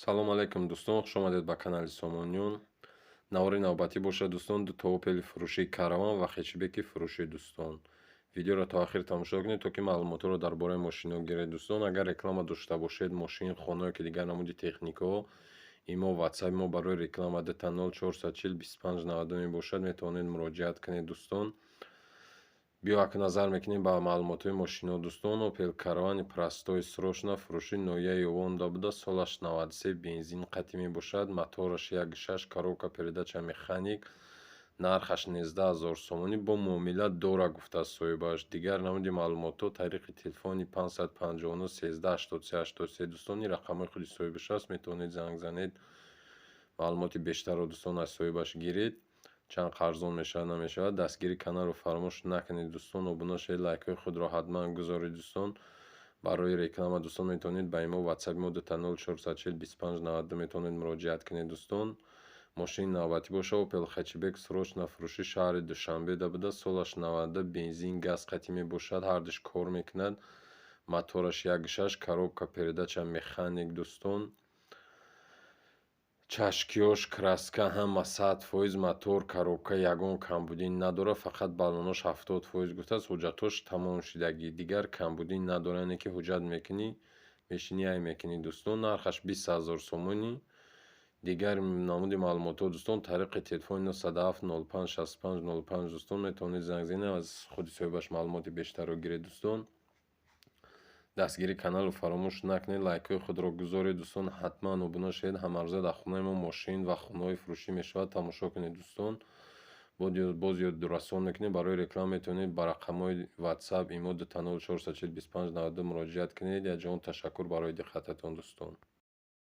Салом алейкум, дӯстон, хушомадед ба канали Сомониён. Навори навбатӣ бошад, дӯстон, дута Опели фурӯшии Караван ва хетчбеки фурӯшӣ, дӯстон. Видеоро то ахир тамошо кунед, то ки маълумотҳоро дар бораи мошинҳо гиред, дӯстон. Агар реклама дошта бошед, мошин, хона ё ки дигар намуди техникаҳо, имо, ватсапи мо барои реклама 00 440 25 92 мебошад, метавонед муроҷиат кунед, дӯстон. Биё, акнун назар мекунем ба маълумотҳои мошинҳо, дӯстон. Опел Каравани простой срочно фурӯши ноҳияи Ёвонда буда, солаш 93, бензин қатъӣ мебошад, мотораш 1,6, коробка передача механик, нархаш 19 000 сомонӣ, бо муомила дора, гуфтааст соҳибаш. Дигар намуди маълумотҳо тариқи телефони 559 13 83 83, дӯстон, ин рақамҳои худи соҳибаш аст, метавонед занг занед, маълумоти бештарро, дӯстон, аз соҳибаш гиред. Чанд арзон мешавад, намешавад. Дастгири каналро фаромӯш накунед, дӯстон, обуна шавед, лайкҳои худро ҳатман гузоред, дӯстон. Барои реклама, дӯстон, метавонед ба имо, ватсапи мо 00 440 25 92 метавонед муроҷиат кунед, дӯстон. Мошини навбатӣ бошад, Опел хетчбек срочно фурӯши шаҳри Душанбеда буда, солаш 92, бензин, газ қатъӣ мебошад, ҳардуш кор мекунад, мотораш 1,6, коробка передача механик, дӯстон. Чашкиёш, краска ҳама 100%, мотор, коробка ягон камбудӣ надорад, фақат баллонош 70%, гуфтааст, ҳуҷҷатҳош тамом шудагӣ, дигар камбудӣ надорад, яъне ки ҳуҷҷат мекунӣ, мешинӣ, ай мекунӣ, дӯстон. Нархаш 20 000 сомонӣ. Дигар намуди маълумотҳо, дӯстон, тариқи телефони 907 05 65 05, дӯстон, метавонед занг занед, аз худи соҳибаш маълумоти бештарро гиред, дӯстон. Дастгири каналро фаромӯш накунед, лайкҳои худро гузоред, дӯстон, ҳатман обуна шавед. Ҳамарӯза дар хонаи мо мошин ва хонаҳои фурӯшӣ мешавад, тамошо кунед, дӯстон. Боз ёдрасон мекунем, барои реклама метавонед ба рақамҳои ватсап, имо 00 440 25 92 муроҷиат кунед. Якҷоҳон ташаккур барои диққататон, дӯстон.